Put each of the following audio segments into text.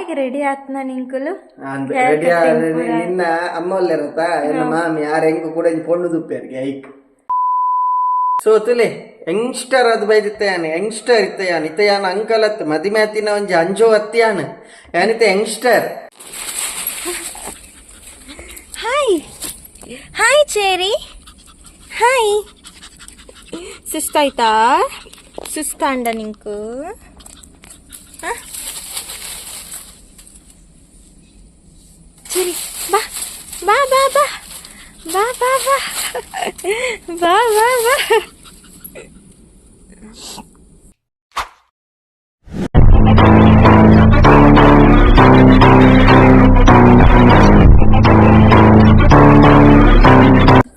ಲಾಯ್ಗೆ ready ಆತ್ನ ನಿಂಕುಲು. Ready. ನಿನ್ನ ಅಮ್ಮ ಒಲ್ಲೆರತ್ತ, ಎನ್ನ ಮಾಮಿ ಯಾರ ಹೆಂಗು ಕೂಡ ಪೊಣ್ಣು ದುಪ್ಪೇರಿಗೆ ಐಕ್. ಸೊ ತುಲೆ, ಯಂಗ್ಸ್ಟರ್ ಅದು ಬೈದಿತ್ತೆ ಯಾನ್. ಯಂಗ್ಸ್ಟರ್ ಇತ್ತ ಯಾನ್. ಇತ್ತ ಯಾನ್ ಅಂಕಲ್ ಅತ್, ಮದಿಮೆ ಅತ್ತಿನ ಒಂಜಿ ಅಂಜೋ ಅತ್ತಿ ಯಾನ್. ಯಾನಿತ್ತ youngster. Hi hi cherry, hi. ಸುಸ್ತಾಯ್ತಾ? ಸುಸ್ತಾಂಡ ನಿಂಕು? ಚೆರಿ, ಬಾ ಬಾ ಬಾ ಬಾ ಬಾ ಬಾ ಬಾ ಬಾ ಬಾ ಬಾ.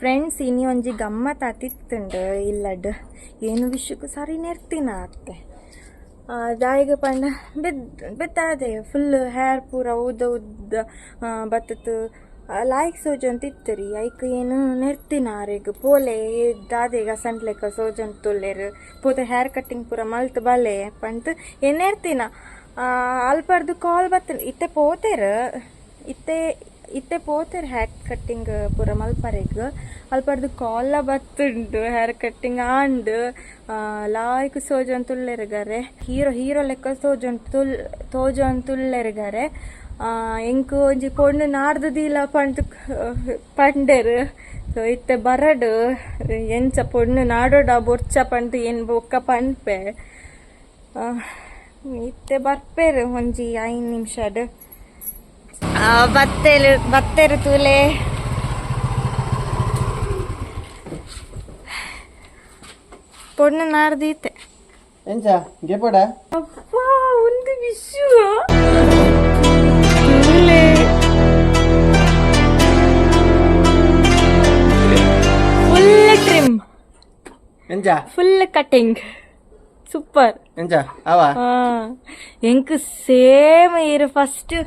ಫ್ರೆಂಡ್ಸ್, ಇನಿ ಒಂಜಿ ಗಮ್ಮತ್ ಆತಿತ್ತುಂಡು ಇಲ್ಲಡ್. ಏನು ವಿಷಯಕ್ಕೂ ಸರಿ ನೆರ್ತಿನ ಅತ್ತೆ. ದಾಯಿಗ ಪಂಡ ಬೆದ್ ಬೆತ್ತಾದೆ ಫುಲ್ ಹೇರ್ ಪೂರ ಉದ್ದ ಉದ್ದ ಬತ್ತತ್ತು ಲಾಯ್ಕ್ ಸೋಜೊಂತ ಇತ್ತರಿ. ಐಕ್ ಏನು ನೆರ್ತಿನ ಆರೆಗ್ ಪೋಲೆ ದಾದೆಗ ಸಂಟ್ಲೆಕ್ಕ ಸೋಜೊಂತ ತುಲ್ಲೆರ್, ಪೂತ ಹೇರ್ ಕಟ್ಟಿಂಗ್ ಪೂರ ಮಲ್ತ್ ಬಲೆ ಪಂತ್ ಏನ್ ನೆರ್ತಿನ. ಅಲ್ಪರ್ದು ಕಾಲ್ ಬತ್ತಂಡ್. ಇತ್ತೆ ಪೋತೆರ್, ಇತ್ತೆ ಇತ್ತೆ ಪೋತೆರ್ ಹೇರ್ ಕಟ್ಟಿಂಗ್ ಪೂರ ಮಲ್ಪರೆಗ್. ಅಲ್ಪರ್ದು ಕಾಲ್ಲ ಬತ್ತುಂಡು, ಹೇರ್ ಕಟ್ಟಿಂಗ್ ಆಂಡ್, ಲಾಯ್ಕ್ ಸೋಜೊಂತುಲ್ಲೆರ್ ಗರೆ. ಹೀರೋ ಹೀರೋ ಲೆಕ್ಕ ತೋಜೊಂತು ತೋಜೊಂತುಲ್ಲೆರ್ ಗರೆ. ಎಂಕ್ ಒಂಜಿ ಪೊಣ್ಣು ನಾಡ್ದು ದೀಲ ಪಂಡ್ ಪಂಡೆರ್. ಸೊ ಇತ್ತೆ ಬರಡ್, ಎಂಚ ಪೊಣ್ಣು ನಾಡೋಡ ಬೊರ್ಚ ಪಂದ್ ಏನ್ ಬೊಕ್ಕ ಪನ್ಪೆ. ಇತ್ತೆ ಬರ್ಪೆರ್ ಒಂಜಿ 5 ನಿಮಿಷಡ್. ಬತ್ತೆರ್ ಬತ್ತೆರ್ ತೂಲೆ. ಪೊಣ್ಣು ನಾಡ್ದೀತೆ. ಎಂಚ ಗೆಪಡ? ಅಪ್ಪ, ಒಂದು ವಿಷಯ ತೂಲೆ. Full trim. ಎಂಚ? Full cutting, super. ಎಂಚ ಅವ? ಎಂಕ್ ಸೇಮ್ ಇರು. ಫಸ್ಟ್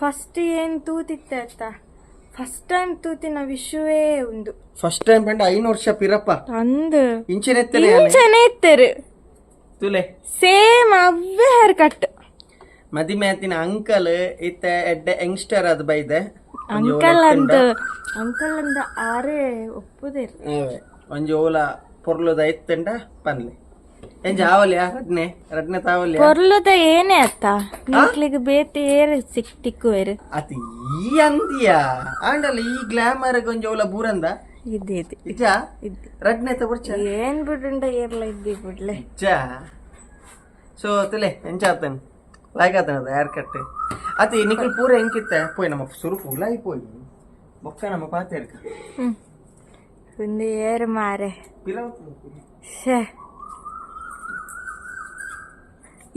ಫಸ್ಟ್ ಏನ್ ತೂತಿತ್ತೆ ಅತ್ತ, ಫಸ್ಟ್ ಟೈಮ್ ತೂತಿನ ವಿಷಯವೇ ಉಂದು. ಫಸ್ಟ್ ಟೈಮ್ ಪಂಡ 5 ವರ್ಷ ಪಿರಪ್ಪ. ಅಂದ್. ಇಂಚಿನ ಎತ್ತನೆ. ಇಂಚನೆ ಇತ್ತೆರ್. ತುಲೆ. ಸೇಮ್ ಅವ್ವೆ ಹೇರ್ ಕಟ್. ಮದಿಮೆ ಆತಿನ ಅಂಕಲ್ ಇತ್ತೆ ಎಡ್ಡೆ ಯಂಗ್ಸ್ಟರ್ ಅದು ಬೈದೆ. ಅಂಕಲ್ ಅಂದ್, ಅಂಕಲ್ ಅಂದ ಆರೇ ಒಪ್ಪುದೇರ್. ಅವೇ ಒಂಜಿ ಓಲ ಪೊರ್ಲುದ ಇತ್ತಂಡ ಪನ್ಲೆ. ಎಂಚ ಆವಲ್ಯಾ? ರಡ್ನೆ ರಡ್ನೆ ತಾವಲ್ಯಾ? ಪೊರ್ಲುದ ಏನೇ ಅತ್ತ, ನಿಕ್ಲಿಗ್ ಬೇತೆ ಏರ್ ಸಿಕ್ ತಿಕ್ಕುವೆರ್? ಅತಿ ಈ ಅಂದಿಯ ಆಂಡಲ ಈ ಗ್ಲಾಮರ್ ಒಂಜಿ ಓಲ ಬೂರಂದ. ಇದೆ ಇದೆ. ಇಜ್ಜ? ರಡ್ನೆ ಬುಡ್ಚ. ಏನ್ ಬಿಡುಂಡ, ಏರ್ಲ ಇದ್ದಿ ಬಿಡ್ಲೆ. ಇಜ್ಜ. ಸೊ ತುಲೆ, ಎಂಚ ಆತನ್? ಲೈಕ್ ಆತನ ಹೇರ್ ಕಟ್ ಅತಿ? ನಿಕುಲ್ ಪೂರ ಎಂಕಿತ್ತೆ ಪೋಯ್, ನಮ್ಮ ಸುರುಕು ಉಲಾಯಿ ಪೋಯ್, ಬೊಕ್ಕ ನಮ್ಮ ಪಾತೆರ್ಕ. ಹ್ಮ್, ಒಂದು ಏರ್ ಮಾರೆ. ಶೇ,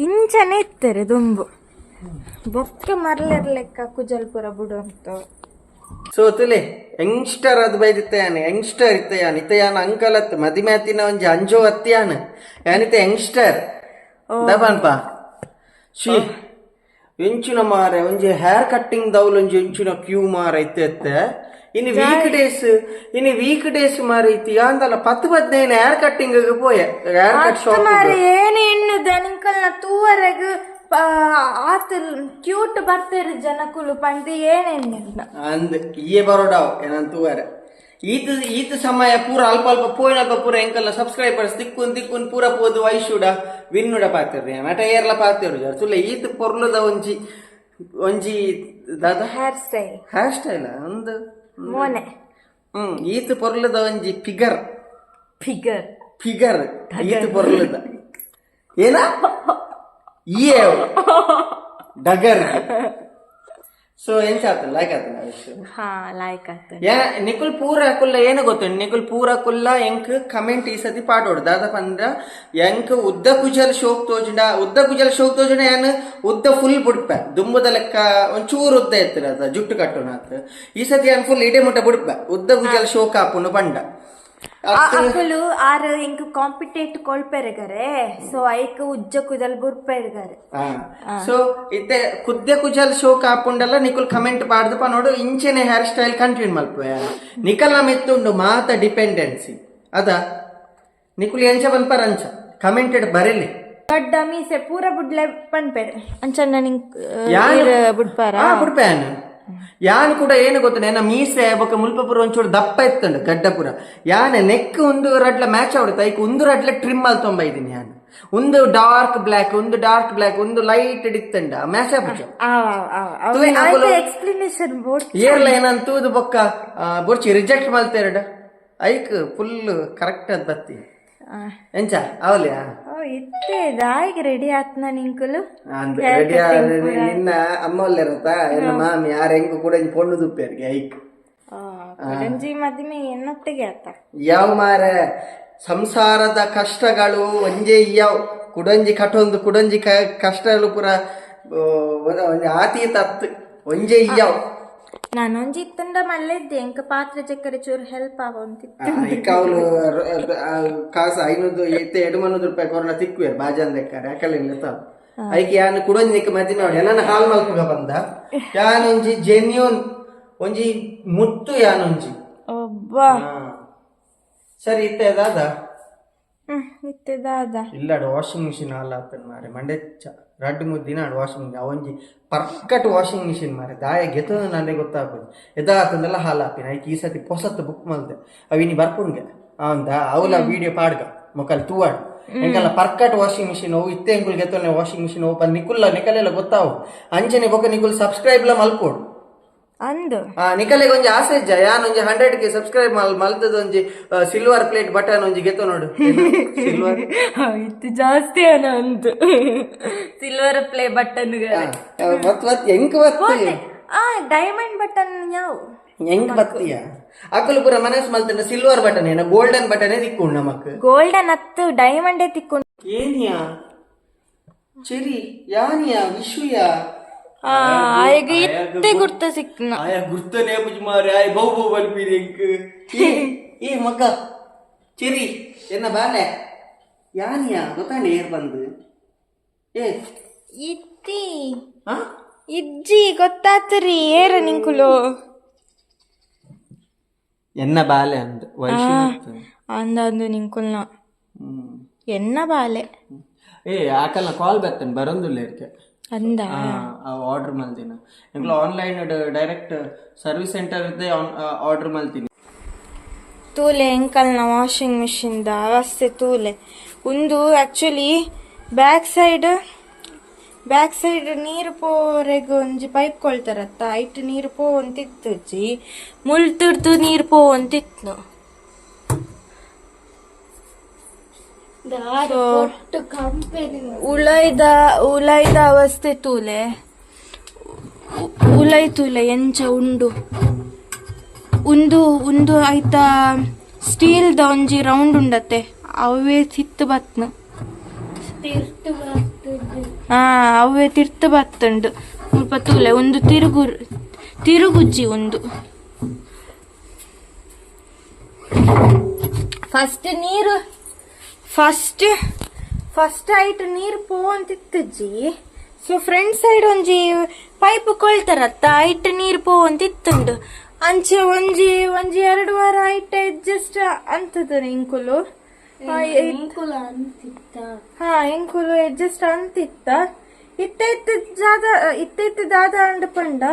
ಇಂಚನೆ ಇತ್ತರೆ ದುಂಬು. ಬೊಕ್ಕ ಮರ್ಲೆರ್ ಲೆಕ್ಕ ಕುಜಲ್ ಪೂರ ಬಿಡು ಅಂತ. ಸೊ ತುಲೆ, ಯಂಗ್ಸ್ಟರ್ ಅದು ಬೈದಿತ್ತೆ ಯಾನ್. ಯಂಗ್ಸ್ಟರ್ ಇತ್ತ ಯಾನ್. ಇತ್ತ ಯಾನ್ ಅಂಕಲ್ ಅತ್, ಮದಿಮೆ ಅತ್ತಿನ ಒಂಜಿ ಅಂಜೋ ಅತ್ತಿ ಯಾನ್. ಯಾನಿತ್ತ ಯಂಗ್ಸ್ಟರ್ ದಪನ್ಪ. She, ಎಂಚಿನ ಮಾರೆ, ಒಂಜಿ ಹೇರ್ ಕಟ್ಟಿಂಗ್ ದೌಲ್ ಒಂಜಿ ಎಂಚಿನ ಕ್ಯೂ ಮಾರ ಇತ್ತೆ ಇತ್ತೆ. ಇನಿ ವೀಕ್ ಡೇಸ್, ಇನಿ ವೀಕ್ ಡೇಸ್ ಮಾರೆ. ಇತ್ತು ಯಾಂದಲ್ಲ 10 15 ಹೇರ್ ಕಟ್ಟಿಂಗ್ ಪೋಯೆ, hair cut shop. ಮಾರೆ, ಏನು ಎಣ್ಣುದ ನಿಂಕಲ್ನ ತೂವರೆಗ್ ಆತ್ ಕ್ಯೂಟ್ ಬರ್ತೇರು ಜನಕುಲು ಪಂದ್ ಏನ್ ಎಣ್ಣುದ. ಅಂದ್, ಈಯೆ ಬರೋಡಾವ್ ಏನಂತ ತೂವರೆ. ಈತ ಈತ ಸಮಯ ಪೂರ ಅಲ್ಪ ಅಲ್ಪ ಪೋಯಿನ ಅಲ್ಪ ಪೂರ ಎಂಕಲ್ಲ ಸಬ್ಸ್ಕ್ರೈಬರ್ಸ್ ತಿಕ್ಕುನ್ ತಿಕ್ಕುನ್ ಪೂರ ಪೋದು ವೈಶುಡ ವಿನ್ನುಡ ಪಾತೆರ್ರಿ, ನಟ ಏರ್ಲ ಪಾತೆರು ಜರ್. ತುಲೆ, ಈತ ಪೊರ್ಲುದ ಒಂಜಿ ಒಂಜಿ ದಾದ? Hair style. Hair style ಒಂದು. ಮೋನೆ. ಈತ ಪೊರ್ಲುದ ಒಂಜಿ figure. Figure. Figure ಈತ ಪೊರ್ಲುದ ಏನ ಈಯೇ ಡಗರ್. ಸೊ ಎಂಚ ಆತಲ್ಲ? ಲೈಕ್ ಆತಲ್ಲ ವಿಷಯ? ಹಾ, ಲೈಕ್ ಆಗ್ತದೆ. ಯಾ ನಿಕುಲ್ ಪೂರ ಕುಲ್ಲ ಏನು ಗೊತ್ತುಂಡು, ನಿಕುಲ್ ಪೂರ ಕುಲ್ಲ ಎಂಕ್ ಕಮೆಂಟ್ ಈ ಸತಿ ಪಾಡೋಡು. ದಾದ ಪಂದ್ರ, ಎಂಕ್ ಉದ್ದ ಕುಜಲ್ ಶೋಕ್ ತೋಜುಂಡ, ಉದ್ದ ಕುಜಲ್ ಶೋಕ್ ತೋಜುಂಡ ಯಾನ್ ಉದ್ದ ಫುಲ್ ಬುಡ್ಪೆ. ದುಂಬುದ ಲೆಕ್ಕ ಒಂಚೂರು ಉದ್ದ ಎತ್ತಿರ ಅದ ಜುಟ್ಟು ಕಟ್ಟುನ ಆತ್. ಈ ಸತಿ ಯಾನ್ ಫುಲ್ ಇಡೆ ಮುಟ್ಟ ಬುಡ್ಪೆ, ಉದ್ದ ಕುಜಲ್ ಶೋಕ್ ಆಪುಂಡು ಪಂಡ. ಅಕುಲು ಆರ್ ಎಂಕ್ ಕಾಂಪಿಟೇಟ್ ಕೊಳ್ಪೆರೆಗರೆ. ಸೊ ಐಕ್ ಉಜ್ಜ ಕುದಲ್ ಬುರ್ಪೆರೆಗರೆ. ಸೊ ಇತ್ತೆ ಕುದ್ದೆ ಕುಜಲ್ ಶೋಕ್ ಆಪುಂಡಲ್ಲ, ನಿಕುಲ್ ಕಮೆಂಟ್ ಪಾಡ್ದು ಪನೋಡು. ಇಂಚೆನೆ hair style continue ಮಲ್ಪುವೆ. ನಿಕಲ್ನ ಮಿತ್ತುಂಡು ಮಾತ ಡಿಪೆಂಡೆನ್ಸಿ ಅದ. ನಿಕುಲ್ ಎಂಚ ಪನ್ಪರ ಅಂಚ ಕಮೆಂಟೆಡ್ ಬರೆಲಿ. ಗಡ್ಡ ಮೀಸೆ ಪೂರ ಬುಡ್ಲೆ ಪನ್ಪೆರ್ ಅಂಚನ್ನ ನಿಂಕ್ ಬುಡ್ಪಾರ. ಆ ಬುಡ್ಪೆ ಯಾನ್ ಕೂಡ ಏನು ಗೊತ್ತ, ನನ್ನ ಮೀಸೆ ಬೊಕ್ಕ ಮುಲ್ಪ ಪೂರ ಒಂಚೂರು ದಪ್ಪ ಇತ್ತುಂಡು ಗಡ್ಡ ಪೂರ. ಯಾನ್ ನೆಕ್ ಒಂದು ರಡ್ಲ ಮ್ಯಾಚ್ ಆವಡುತ್ತ, ಐಕ್ ಒಂದು ರಡ್ಲ ಟ್ರಿಮ್ ಮಲ್ತೊಂಬ ಇದ್ದೀನಿ ಯಾನ್. ಒಂದು ಡಾರ್ಕ್ ಬ್ಲ್ಯಾಕ್, ಒಂದು ಡಾರ್ಕ್ ಬ್ಲ್ಯಾಕ್, ಒಂದು ಲೈಟ್ ಇತ್ತಂಡ ಮ್ಯಾಚ್ ಆಪುಜ. Explanation board. ಏರ್ಲ ಏನಂತ ತೂದು ಬೊಕ್ಕ ಬೊರ್ಚಿ ರಿಜೆಕ್ಟ್ ಮಲ್ತೇರಡ, ಐಕ್ ಫುಲ್ ಕರೆಕ್ಟ್ ಅದ್ ಬತ್ತಿ ಎಂಚ ಅವಲಿಯಾ. ಇತ್ತೆ ದಾಯಿಗೆ ರೆಡಿ ಆತ್ನ ನಿಂಕುಲು? ರೆಡಿ ನಿನ್ನ ಅಮ್ಮ ಒಲ್ಲೆರತ್ತ, ಎನ್ನ ಮಾಮಿ ಯಾರ ಹೆಂಗು ಕೂಡ ಒಂಜಿ ಪೊಣ್ಣು ದುಪ್ಪೇರಿಗೆ ಐಕ್. ಕುಡಂಜಿ ಮದಿಮೆ ಎನ್ನೊಟ್ಟಿಗೆ ಆತ. ಯಾವ ಮಾರೆ, ಸಂಸಾರದ ಕಷ್ಟಗಳು ಒಂಜೇ ಇಯಾವ್. ಕುಡಂಜಿ ಕಟೊಂದು ಕುಡಂಜಿ ಕಷ್ಟಗಳು ಪೂರ ಒಂಜಿ ಆತೀತ ಅತ್ತು, ಒಂಜೇ ಇಯಾವ್. ನಾನೊಂಜಿ ಇತ್ತಂಡ ಮಲ್ಲೆದ್ದೆ, ಎಂಕ ಪಾತ್ರೆ ಚಕ್ಕರೆ ಚೂರು ಹೆಲ್ಪ್ ಆವಂತಿತ್ತು. ಇಕ್ಕ ಅವಳು ಕಾಸು 500 ಇತ್ತೆ 200 ರೂಪಾಯಿ ಕೊರನ ತಿಕ್ಕುವೇರು ಬಾಜಾನ್ ಲೆಕ್ಕಾರೆ ಅಕಲಿಲ್ಲ ತಾವು. ಐಕೆ ಯಾನ್ ಕುಡೊಂಜಿ ಮದಿಮೆ ಅವಡು ಎನನ ಹಾಲ್ ಮಲ್ಪುಗ ಬಂದ. ಯಾನೊಂಜಿ ಜೆನ್ಯೂನ್ ಒಂಜಿ ಮುತ್ತು ಯಾನೊಂಜಿ. ಒಬ್ಬ. ಸರಿ, ಇತ್ತೆ ದಾದ? ಇತ್ತೆ ದಾದ? ಇಲ್ಲಾಡು ವಾಷಿಂಗ್ ಮಿಷಿನ್ ಹಾಲ್ ಆತನ್ ಮಾರೆ, ಮಂಡೆಚ್ಚ ರಡ್ಡ್ ಮೂರು ದಿನ ಆಡು ವಾಷಿಂಗ್ ಮಿಷಿನ್. ಒಂಜಿ ಪರ್ಕಟ್ ವಾಷಿಂಗ್ ಮಿಷಿನ್ ಮಾರೆ, ದಾಯ ಗೆತೊಂದು ನಾನೇ ಗೊತ್ತಾಪುಜಿ. ಎದಾತಂದೆಲ್ಲ ಹಾಲ್ ಆಪಿನ. ಐಕ್ ಈ ಸತಿ ಪೊಸತ್ತು ಬುಕ್ ಮಲ್ದೆ, ಅವು ಇನಿ ಬರ್ಪುಂಗೆ ಅವಂದ ಅವಲ ವಿಡಿಯೋ ಪಾಡ್ಗ ಮೊಕಲ್ ತೂವಾಡು. ಎಂಕಲ್ಲ ಪರ್ಕಟ್ ವಾಷಿಂಗ್ ಮಿಷಿನ್ ಅವು. ಇತ್ತೆ ಎಂಕುಲ್ ಗೆತೊನೆ ವಾಷಿಂಗ್ ಮಿಷಿನ್ ಓಪನ್ ನಿಕುಲ್ಲ ನಿಕಲೆಲ್ಲ ಗೊತ್ತಾವು. ಅಂಚನೆ ಬೊಕ ನಿಕುಲ್ ಸಬ್ಸ್ಕ್ರೈಬ್ ಲ ಮಲ್ಪೋಡು. ಅಂದು. ಆ ನಿಕಲೆಗ್ ಒಂಜಿ ಆಸೆ ಇಜ್ಜ, ಯಾನ್ ಒಂಜಿ 100K subscribe ಮಲ್ತದ ಒಂಜಿ ಸಿಲ್ವರ್ ಪ್ಲೇಟ್ ಬಟನ್ ಒಂಜಿ ಗೆತೊ ನೋಡು ಸಿಲ್ವರ್. ಇತ್ತು ಜಾಸ್ತಿ ಅನ ಅಂದು ಸಿಲ್ವರ್ ಪ್ಲೇ ಬಟನ್. ಮತ್ ಮತ್ ಎಂಕ್ ಬತ್ತಿ? ಆ ಡೈಮಂಡ್ ಬಟನ್ ಯಾವ? ಎಂಕ್ ಬತ್ತಿಯ? ಅಕುಲು ಪೂರ ಮನಸ್ ಮಲ್ತಂಡ ಸಿಲ್ವರ್ ಬಟನ್ ಏನ ಗೋಲ್ಡನ್ ಬಟನ್ ತಿಕ್ಕು ನಮಕ್. ಗೋಲ್ಡನ್ ಅತ್ತು, ಡೈಮಂಡೇ ತಿಕ್ಕು. ಏನಿಯಾ ಚೆರಿ, ಯಾನಿಯಾ ವಿಶುಯಾ? ಆಯಗ ಇತ್ತೆ ಗುರ್ತ ಸಿಕ್ನ. ಆಯ ಗುರ್ತನೆ ಬುಜ್ ಮಾರೆ, ಆಯ್ ಬೌ ಬೌ ಬಲ್ಪಿರಿ ಎಂಕ್. ಏ ಏ ಮಗ ಚೆರಿ, ಎನ್ನ ಬಾಲೆ ಯಾನಿಯಾ ಗೊತ್ತಾಂಡ ಏರ್ ಬಂದು ಏ? ಇತ್ತಿ. ಆ? ಇಜ್ಜಿ, ಗೊತ್ತಾತ್ರಿ ಏರ ನಿಂಕುಲು. ಎನ್ನ ಬಾಲೆ ಅಂದ್ ವೈಶು. ಅಂದ ಅಂದು ನಿಂಕುಲ್ನ ಎನ್ನ ಬಾಲೆ. ಏ ಆಕಲ್ನ ಕಾಲ್ ಬರ್ತೇನೆ, ಬರೊಂದುಲ್ಲ ಇರ್ಕೆ. ಅಂದ. ಆರ್ಡರ್ ಮಲ್ದಿನ ಎಂಕ್ಲ ಆನ್ಲೈನ್ ಡೈರೆಕ್ಟ್ ಸರ್ವಿಸ್ ಸೆಂಟರ್ ಇದ್ದೆ ಆರ್ಡರ್ ಮಲ್ತೀನಿ. ತೂಲೆ ಎಂಕಲ್ನ ವಾಷಿಂಗ್ ಮಿಷಿನ್ the ಅವಸ್ಥೆ ತೂಲೆ. ಉಂದು ಆಕ್ಚುಲಿ ಬ್ಯಾಕ್ ಸೈಡ್ ನೀರು ಪೋರೆಗ್ ಒಂಜಿ ಪೈಪ್ ಕೊಳ್ತಾರತ್ತ, ಐಟ್ ನೀರು ಪೋವಂತಿತ್ತುಜಿ, ಮುಲ್ತುರ್ದು ನೀರು ಪೋವಂತಿತ್ತು. So, ಉಲೈದ ಉಲೈದ ಅವಸ್ಥೆ ತೂಲೆ, ಉಲೈ ತೂಲೆ ಎಂಚ ಉಂಡು. ಉಂದು ಉಂದು ಐತ ಸ್ಟೀಲ್ದ ಒಂಜಿ ರೌಂಡ್ ಉಂಡತ್ತೆ, ಅವೇ ತಿತ್ತು ಬತ್ನು. ಹಾ, ಅವೇ ತಿರ್ತು ಬತ್ತುಂಡು. ಮುಲ್ಪ ತೂಲೆ, ಒಂದು ತಿರುಗು ತಿರುಗುಜ್ಜಿ. ಒಂದು ಫಸ್ಟ್ ನೀರು ಫಸ್ಟ್ ಫಸ್ಟ್ ಐಟ್ ನೀರು ಪೋವಂತಿತ್ತುಜ್ಜಿ. ಸೊ ಫ್ರಂಟ್ ಸೈಡ್ ಒಂಜಿ ಪೈಪ್ ಕೊಳ್ತಾರತ್ತ, ಐಟ್ ನೀರು ಪೋವಂತಿತ್ತುಂಡು. ಅಂಚೆ ಒಂಜಿ ಒಂಜಿ 2 ವಾರ ಐಟ್ ಅಡ್ಜಸ್ಟ್ ಅಂತದ ಇಂಕುಲು. ಹಾ, ಎಂಕುಲು ಅಡ್ಜಸ್ಟ್ ಅಂತಿತ್ತ. ಇತ್ತೆ ಇತ್ತೆ ಜಾದ ಇತ್ತೆ ಇತ್ತೆ ದಾದ ಅಂಡ್ ಪಂಡ,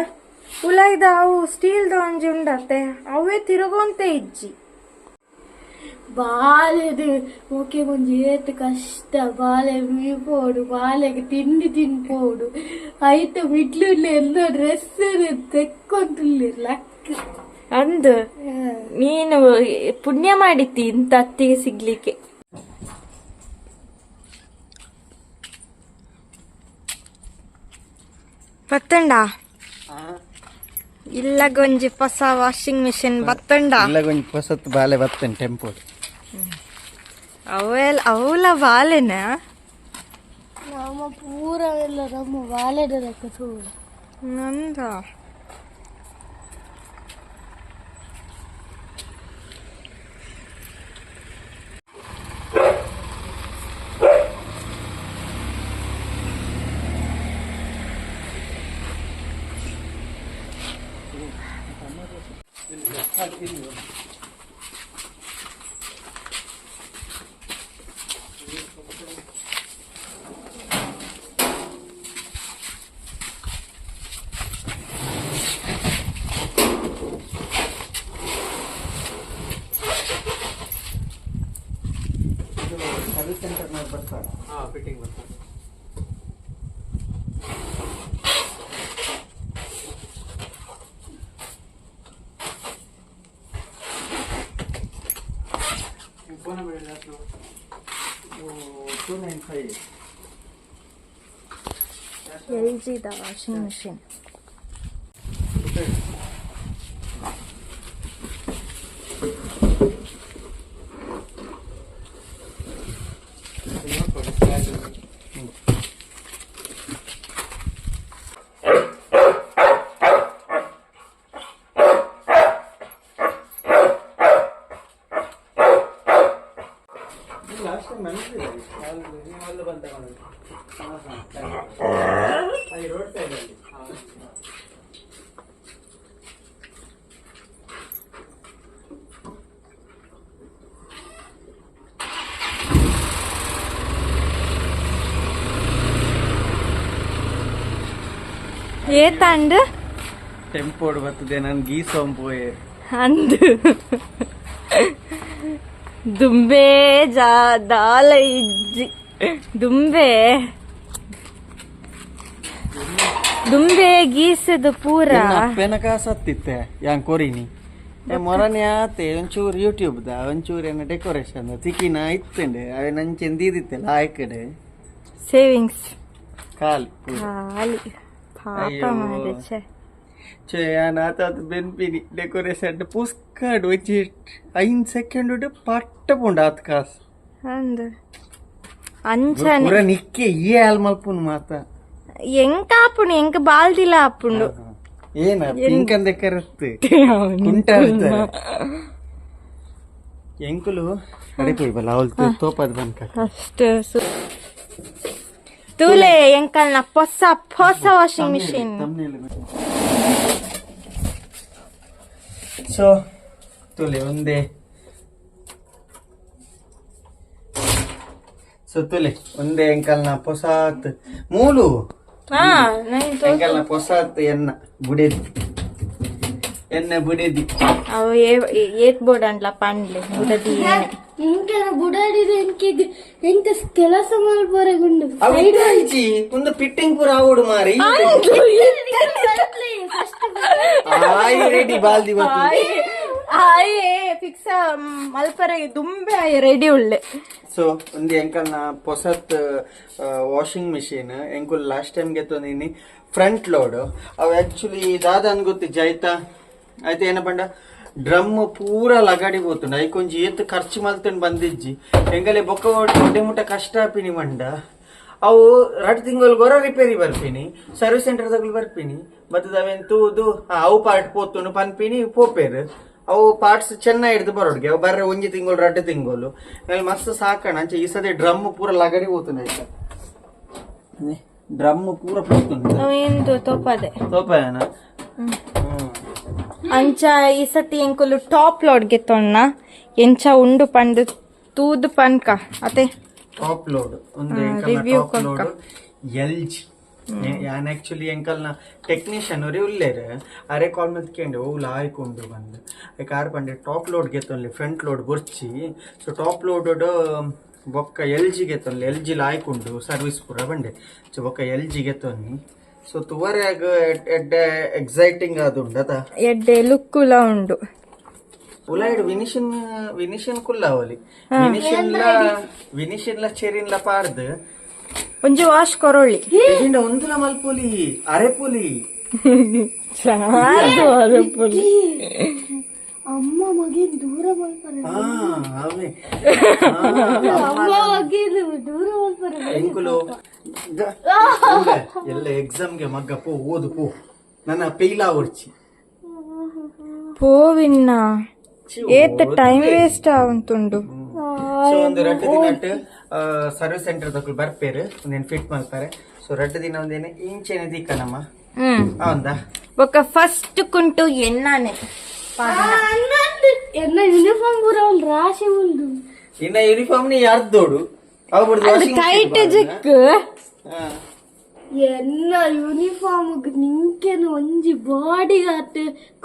ಉಲಾಯ್ದ ಅವು ಸ್ಟೀಲ್ದ ಒಂಜಿ ಉಂಡತ್ತೆ, ಅವೇ ತಿರುಗುವಂತೆ ಇಜ್ಜಿ. ಬಾಲೆದು ಓಕೆ ಒಂಜಿ ಏತ್ ಕಷ್ಟ. ಬಾಲೆ ಮೀಪೋಡು, ಬಾಲೆಗ್ ತಿಂಡಿ ತಿನ್ಪೋಡು, ಐತ ಮಿಡ್ಲು ಎಲ್ಲ ಡ್ರೆಸ್ ತೆಕ್ಕೊಂತುಲ್ಲೆರ್ ಲಕ್. ಅಂದು, ನೀನು ಪುಣ್ಯ ಮಾಡಿತ್ತಿ ಇಂತ ಅತ್ತಿಗೆ ಸಿಗ್ಲಿಕ್ಕೆ. ಬತ್ತಂಡ ಇಲ್ಲಗೊಂಜಿ ಹೊಸ ವಾಷಿಂಗ್ ಮಿಷಿನ್ ಬತ್ತಂಡ. ಇಲ್ಲಗೊಂಜಿ ಹೊಸತ್ ಬಾಲೆ ಬರ್ತೇನೆ ಟೆಂಪೋ. ಅವೆಲ್ಲ ಅವಲ ಬಾಲೆನ. ನಮ್ಮ ಪೂರವೆಲ್ಲ ನಮ್ಮ ಬಾಲೆದ ಲೆಕ್ಕ ತೂಡು. ನಂದ. ಬರ್ತಾರೆ. ಹಾ, ಫಿಟ್ಟಿಂಗ್ ಬರ್ತದೆ. ಫೋನ್ ನಂಬರ್ ಹೇಳಿ. 295. L G the washing machine. Last time ಬಂದಿಲ್ಲ. ನೀವು ಅಲ್ಲಿ ಬಂದು ತಗೊಂಡು. ಅಲ್ಲಿ ರೋಡ್ ಸೈಡ್ ಅಲ್ಲಿ. ಏತಂಡ್? ಟೆಂಪೋಡ್ ಬರ್ತದೆ, ನಾನು ಗೀಸೊಂಪೋಯೆ. ಅಂದು ದುಂಬೆ ಜಾ ದಾಲ ಇಜ್ಜಿ, ದುಂಬೆ ದುಂಬೆ ಗೀಸದು ಪೂರ. ಅಪ್ಪೆನ ಕಾಸತ್ತಿತ್ತೆ ಯಾನ್ ಕೊರಿನಿ ಏ ಮೊರನೆ ಆತೆ. ಒಂಚೂರು ಯೂಟ್ಯೂಬ್ the ಒಂಚೂರು ಏನ ಡೆಕೋರೇಷನ್ ತಿಕ್ಕಿನ ಇತ್ತಂಡೆ, ಅವೆ ನಂಚೆಂದೀದಿತ್ತೆ ಲಾಯ್ಕಡೆ. ಸೇವಿಂಗ್ಸ್. ಖಾಲಿ ಪೂರ. ಖಾಲಿ ಪಾಪ. ಅಯ್ಯೋ. ಮಾರೆ ಛೆ. ಛೇ, ಯಾನ್ ಆತ ಬೆನ್ಪಿನಿ ಡೆಕೋರೇಷನ್ ಪುಸ್ಕಾಡು ಒಂಜಿ 5 ಸೆಕೆಂಡ್ ಪಟ್ಟ ಪುಂಡು ಆತ್ ಕಾಸು. ಅಂದು ಅಂಚನೆ. ಪೂರ ನಿಕ್ಕೆ ಈ ಆಲ್ ಮಲ್ಪುನು ಮಾತ. ಎಂಕ ಆಪುಂಡು, ಎಂಕ ಬಾಲ್ದಿಲ ಆಪುಂಡು. ಏನ ಪಿಂಕ್ ಅಂದೆ ಕರತ್ತು ಕುಂಟ ಎಂಕುಲು ಅಡೆ ಬಲ್ಲ ಅವಳು ತೋಪದ ಬನ್ಕ. ಫಸ್ಟ್ ತೂಲೆ ಎಂಕಲ್ನ ಹೊಸ ಹೊಸ washing machine. So ತುಲೆ ಒಂದೇ, ಸೊ ತುಲೆ ಒಂದೇ ಎಂಕಲ್ನ ಪೊಸಾತ್ ಮೂಲು. ಹಾ, ನೈನ್. ಎಂಕಲ್ನ ಪೊಸಾತ್ ಎನ್ನ ಬುಡೆದಿ, ಎನ್ನ ಬುಡೆದಿ. ಅವು ಏತ್ ಬೋರ್ಡ್ ಅಂಡ್ಲ ಪಂಡ್ಲೆ ಬುಡದಿ ಏನೆ. ಇಂಕನ ಬುಡಾಡಿದ ಎಂಕಿಗ್ ಎಂಕ ಕೆಲಸ ಮಲ್ಪೊರೆಗುಂಡು. ಅವು ಇಜ್ಜಿ, ಒಂದು ಫಿಟ್ಟಿಂಗ್ ಪೂರ ಆವೋಡು ಮಾರಿ. ಆಯ್ ರೆಡಿ ಬಾಲ್ದಿ ಬತ್ತು. ಆಯೇ ಫಿಕ್ಸ್ ಮಲ್ಪರೆಗೆ ದುಂಬೆ ಆಯ್ ರೆಡಿ ಉಳ್ಳೆ. ಸೊ ಒಂದು ಎಂಕಲ್ನ ಪೊಸತ್ ವಾಷಿಂಗ್ ಮಿಷಿನ್. ಎಂಕುಲ್ ಲಾಸ್ಟ್ ಟೈಮ್ ಗೆತ್ತೊಂದಿನಿ ಫ್ರಂಟ್ ಲೋಡ್. ಅವು ಆಕ್ಚುಲಿ ದಾದ ಅನ್ ಗೊತ್ತಿಜ್ಜಿ ಆಯ್ತಾ. ಆಯ್ತಾ, ಏನ ಪಂಡ ಡ್ರಮ್ ಪೂರ ಲಗಾಡಿ ಪೋತುಂಡು. ಐಕೊಂಜಿ ಏತ್ ಖರ್ಚು ಮಲ್ತಂಡು ಬಂದಿಜ್ಜಿ. ಎಂಗಲೆ ಬೊಕ್ಕ ಒಡ್ಡೆ ಮುಟ್ಟ ಕಷ್ಟ ಆಪಿನಿ ಮಂಡ. ಅವು 2 ತಿಂಗಳು ಗೊರ ರಿಪೇರಿ ಬರ್ಪಿನಿ, ಸರ್ವಿಸ್ ಸೆಂಟರ್ ತಗಲು ಬರ್ಪಿನಿ. ಮತ್ತೆ ಅವೇನ್ ತೂದು ಅವು ಪಾರ್ಟ್ ಪೋತುಂಡು ಪನ್ಪಿನಿ ಪೋಪೇರು. ಅವು ಪಾರ್ಟ್ಸ್ ಚೆನ್ನ ಹಿಡ್ದು ಬರೋಡ್ಗೆ ಅವು ಬರ್ರೆ 1 ತಿಂಗಳು 2 ತಿಂಗಳು ಆಮೇಲೆ ಮಸ್ತ್ ಸಾಕಣ. ಅಂಚೆ ಈ ಸತಿ ಡ್ರಮ್ ಪೂರ ಲಗಡಿ ಪೋತುಂಡು ಆಯ್ತಾ, ಡ್ರಮ್ ಪೂರ ಪೋತುಂಡು. ಎಂದು ತೋಪದೆ. ತೋಪಯನ. ಅಂಚ ಈ ಸತಿ ಎಂಕುಲು ಟಾಪ್ ಲೋಡ್ ಗೆತ್ತೊಣ್ಣ, ಎಂಚ ಉಂಡು ಪಂಡು ತೂದು ಪನ್ಕ ಅತೆ. ಟಾಪ್ ಲೋಡ್ ಒಂದು review. Top load L G. ಯಾನ್ ಆಕ್ಚುಲಿ ಎಂಕಲ್ನ ಟೆಕ್ನಿಷಿಯನ್ ಅವರೇ ಉಲ್ಲೇರು, ಅರೆ ಕಾಲ್ ಮಲ್ತ್ಕೊಂಡು ಓ ಲಾಯ್ಕೊಂಡು ಬಂದು ಕಾರ್ ಪಂಡೆ ಟಾಪ್ ಲೋಡ್ ಗೆತ್ತೊನ್ಲಿ, ಫ್ರಂಟ್ ಲೋಡ್ ಬೊರ್ಚಿ. So top load ಬೊಕ್ಕ ಎಲ್ ಜಿ ಗೆತ್ತೊನ್ಲಿ, ಎಲ್ ಜಿ ಲಾಯ್ಕೊಂಡು ಸರ್ವಿಸ್ ಪೂರ ಬಂಡೆ. ಸೊ ಬೊಕ್ಕ ಎಲ್ ಜಿ ಗೆತ್ತೊನ್ನಿ. ಸೊ ತುವರೆಗ್ ಎಡ್ಡೆ ಎಕ್ಸೈಟಿಂಗ್ ಆದುಂಡು ಅತ. ಎಡ್ಡೆ ಲುಕ್ಕುಲ ಉಂಡು. ಉಲಾಯ್ಡ್ ವಿನಿಷನ್ ವಿನಿಷನ್ ಕುಲ್ಲಾವಲಿ, ವಿನಿಷನ್ ವಿನಿಷನ್ ಚೆರಿನ್ಲ ಪಾರ್ದ್. ಒಂಜಿ ವಾಶ್ ಕೊರೊಳ್ಳಿ. ಇಜಿಂಡ ಒಂದುಲ ಮಲ್ಪೊಲಿ, ಅರೆಪೊಲಿ. ಅಮ್ಮ ಮಗಿನ್ ದೂರ ಮಲ್ಪರೆ. ಹಾ, ಅವೇ. ಅಮ್ಮ ಮಗಿನ್ ದೂರ ಮಲ್ಪರೆ. ಎಂಕುಲು ಎಲ್ಲ ಎಕ್ಸಾಮ್ಗೆ ಮಗ್ಗ ಪೋ, ಓದು ಪೋ, ನನ್ನ ಪೈಲಾ ಒರ್ಚಿ. ಪೋವಿನ್ನ ಏತ್ ಟೈಮ್ ವೇಸ್ಟ್ ಆವಂತುಂಡು. ಸೊ ಒಂದು 2 ದಿನ ಸರ್ವಿಸ್ ಸೆಂಟರ್ ದಕ್ಕಲು ಬರ್ಪೇರು, ಒಂದೇನು ಫಿಟ್ ಮಾಡ್ತಾರೆ. ಸೊ 2 ದಿನ ಒಂದೇನು ಇಂಚೆನೆ ದಿಕ್ಕನಮ್ಮ. ಹೌದಾ? ಬೊಕ್ಕ ಫಸ್ಟ್ ಕುಂಟು ಎನ್ನಾನೆ. ಎನ್ನ ಯೂನಿಫಾರ್ಮ್ ಪೂರ ಒಂದು ರಾಶಿ ಉಂಡು. ಇನ್ನ ಯೂನಿಫಾರ್ಮ್ ನಿ ಯಾರ್ದೋಡು ಅವು ಬಿಡ್ದು washing machine tight ಬಾರನ? ಜಿಕ್. ಹಾ. ಎನ್ನ ಯೂನಿಫಾರ್ಮ್ ನಿಂಕೆನ ಒಂಜಿ body guard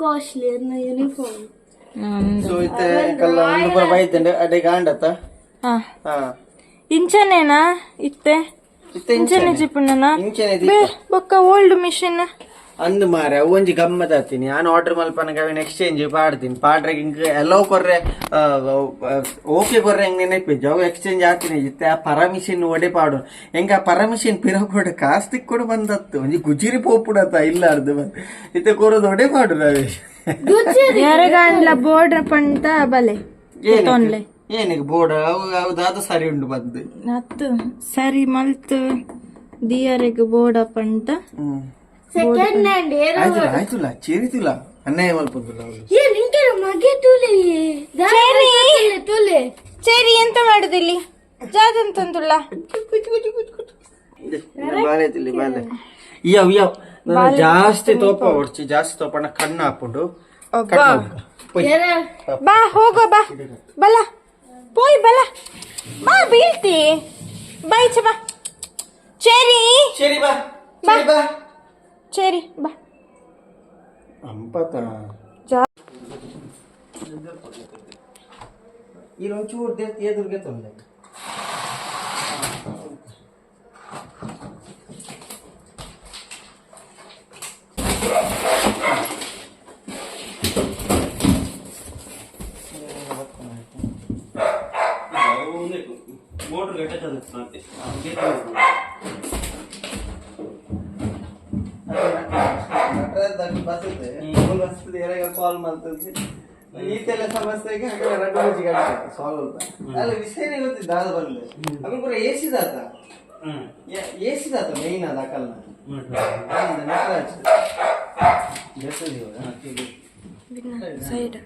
costly ಎನ್ನ ಯೂನಿಫಾರ್ಮ್. ಸೊ ಇತ್ತೆ ಕಲ್ಲ ಒಂದು ಪೂರ ಬೈತಂಡೆ ಅಡೆ ಗಾಂಡತ. ಹಾ. ಹಾ. ಇಂಚನೇನಾ ಇತ್ತೆ? ಇತ್ತೆ ಇಂಚನೆ ಜಿಪುಣನ? ಇಂಚನೆ. ಬೇ ಬೊಕ್ಕ ಓಲ್ಡ್ ಮಿಷಿನ್. ಅಂದ್ ಮಾರೆ, ಅವು ಒಂಜಿ ಗಮ್ಮತ್ ಆತೀನಿ. ನಾನು ಆರ್ಡರ್ ಮಲ್ಪನಗ ಅವಿನ ಎಕ್ಸ್ಚೇಂಜ್ ಪಾಡ್ತೀನಿ. ಪಾಡ್ರೆ ಹಿಂಗ್ ಎಲ್ಲೋ ಕೊರ್ರೆ, ಓಕೆ ಕೊರ್ರೆ, ಹೆಂಗ್ ನೆನಪಿಜ್ಜು. ಅವು ಎಕ್ಸ್ಚೇಂಜ್ ಆತೀನಿ. ಇತ್ತೆ ಆ ಪರಮಿಷನ್ ಒಡೆ ಪಾಡು ಹೆಂಗ? ಆ ಪರಮಿಷನ್ ಪಿರ ಕೊಡು, ಕಾಸ್ ತಿಕ್ಕೊಡು ಬಂದತ್ತು. ಒಂಜಿ ಗುಜಿರಿ ಪೋಪುಡತ್ತ ಇಲ್ಲ ಅರ್ಧ ಬಂದ್ ಇತ್ತೆ ಕೊರದು ಒಡೆ ಪಾಡು ನಾವೇ. ಯಾರಗಾಂಡ್ಲ ಬೋರ್ಡ್ ಪಂತ ಬಲೆ ತೊನ್ಲೆ. ಏನಿಗೆ ಬೋರ್ಡ್? ಅವು ಅವು ದಾದ ಸರಿ ಉಂಡು ಬಂದು. ನತ್ತು ಸರಿ ಮಲ್ತ್ ದಿಯರೆಗ್ ಬೋರ್ಡ್ ಪಂತ. ಹ್ಮ್. Second hand. ಆಯ್ತಲ್ಲ, ಆಯ್ತಲ್ಲ, ಚೇರಿತಿಲ್ಲ, ಅನ್ಯಾಯ ಮಲ್ಪೊಂದುಲ್ಲ ಅವ್ಳು. ಏ, ನಿಂಗೆ ಮಗೆ ತೂಲೆ. ಚೆರಿ. ತೂಲೆ. ಸರಿ, ಎಂತ ಮಾಡುದಿಲ್ಲಿ? ಜಾದಂತಂದುಲ್ಲ. ಇದೆ, ಬಾಳೆ ತಿಲ್ಲಿ ಬಾಳೆ. ಇಯವ್ ಇಯವ್, ನಾನು ಜಾಸ್ತಿ ತೋಪ ಹೊಡ್ಚಿ. ಜಾಸ್ತಿ ತೋಪಣ್ಣ ಕಣ್ಣು ಹಾಕೊಂಡು. ಬಾ, ಹೋಗೋ ಬಾ. ಬಲ ಪೋಯ್, ಬಲ ಬಾ, ಬೀಳ್ತಿ. ಬಾ, ಈಚೆ ಬಾ ಚೆರಿ. ಸರಿ ಬಾ, ಸರಿ ಬಾ. ಚೆರಿ ಬಾ. ಅಂಪತ. ಈ ಒಂಚೂರು ಎದುರಿಗೆ ತೊಂದರೆ. ಮೋಟ್ರ್ ಗಟ್ಟೆ ಅಂತೆ. ಕಾಲ್ ಮಾಡ್ತದೆ ಈತೆಲ್ಲ ಸಮಸ್ಯೆಗೆ. ಹಾಗೆ ರಡ್ಡು ಬಜ್ಜಿ ಸಾಲ್ವ್ ಅಂತ ಅಲ್ಲ, ವಿಷಯನೇ ಗೊತ್ತಿದ್ದ ಅದು ಬಂದೆ. ಅక్కడ ಪೂರ ಏಸಿದಾತ. ಹ್ಮ್. ಏಸಿದಾತ ಮೇಯ್ನ್ ಅದು ಅಕಲ್ನ ನಟರಾಜ್. ಸೈಡ್.